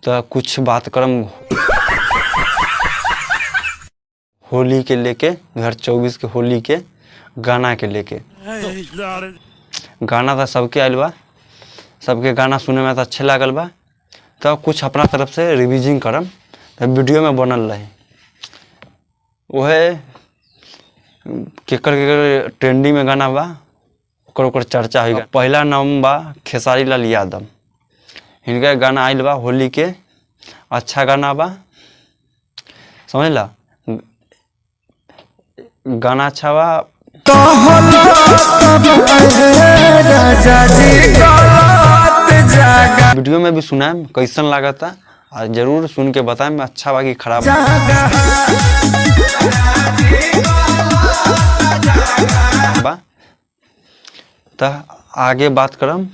तो कुछ बात करम होली के लेके, 2024 के होली के गाना के लेके। गाना तो सबके आयल बा, सबके गाना सुने में तो अच्छे लागल बा, तो कुछ अपना तरफ से रिविजिंग करम तो वीडियो में बनल रही। वह केकर केकर ट्रेंडिंग में गाना बा ओकर ओकर चर्चा होई। पहला नाम बा खेसारी लाल यादव, इनका गाना आयल बा होली के, अच्छा गाना बा, समझला, गाना अच्छा बा। वीडियो में भी सुनाएम कैसन लागता और जरूर सुन के बताएम अच्छा बा कि खराब बा। तो आगे बात करम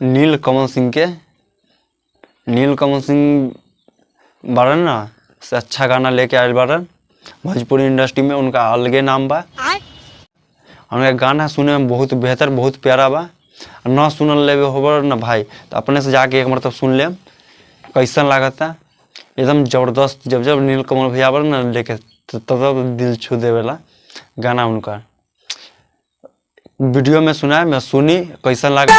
नील कमल सिंह के। नील कमल सिंह बारन ना से अच्छा गाना लेके आयल बारन भोजपुरी इंडस्ट्री में, उनका अलगे नाम बा। उनका गाना सुने में बहुत बेहतर, बहुत प्यारा बा। न सुनल लेवे होबर न भाई तो अपने से जाके एक मरतब सुन ले कैसन लागता, एकदम जबरदस्त। जब जब नील कमल भैया बर न लेके तब तब दिल छू देवेला गाना उनका। वीडियो में सुनाए मैं सुनी कैसन लागा।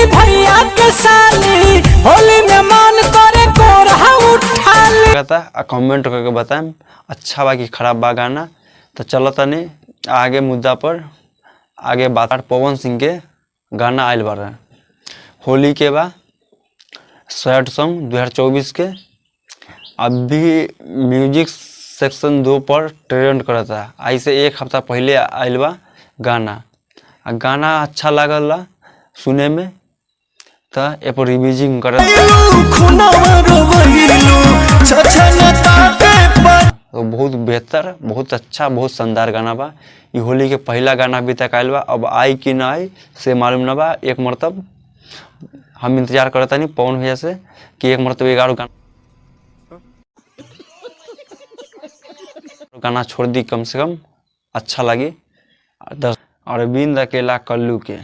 भैया के साली होली में मन करे कोरहा उठा ली। आ कमेंट करके बताएम अच्छा बा कि खराब बा गाना। तो चलो तनी आगे मुद्दा पर आगे बात। पवन सिंह के गाना आयल बार होली के बा, सैड सॉन्ग 2024 के। अभी म्यूजिक सेक्शन 2 पर ट्रेंड करता है। आई से एक हफ्ता पहले आयल बा गाना, आ गाना अच्छा लागल सुने में, तो ए पर रिविजिंग करत तो बहुत बेहतर, बहुत अच्छा, बहुत शानदार गाना बा। ये होली के पहला गाना अभी तक आयल बा, अब आई कि ना आई से मालूम ना बा। एक मरतब हम इंतजार करता नहीं पवन भैया से कि एक मरतब 11 गाना छोड़ दी कम से कम, अच्छा लगी। अरविंद अकेला कल्लू के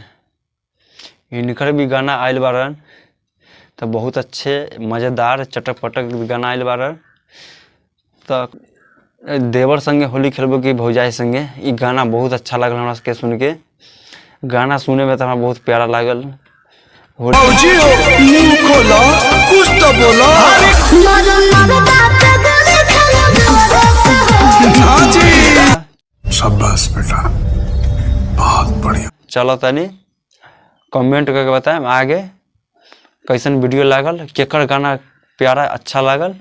इनकर भी गाना आयल बारन, तो बहुत अच्छे मज़ेदार चटक पटक गाना आयल बारन। तो देवर संगे होली खेलबो कि भौजाई संगे, ये गाना बहुत अच्छा लागल हमरा सबके सुन के। गाना सुने में तो हमरा बहुत प्यारा लागल। कुछ तो बोलो। शाबाश बेटा, बहुत बढ़िया। चलो तनी कमेंट करके बताएम आगे कैसन वीडियो लागल, केकर गाना प्यारा अच्छा लागल,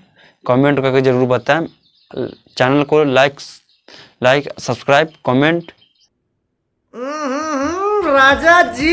कमेंट करके जरूर बताएम। चैनल को लाइक सब्सक्राइब कमेंट राजा जी।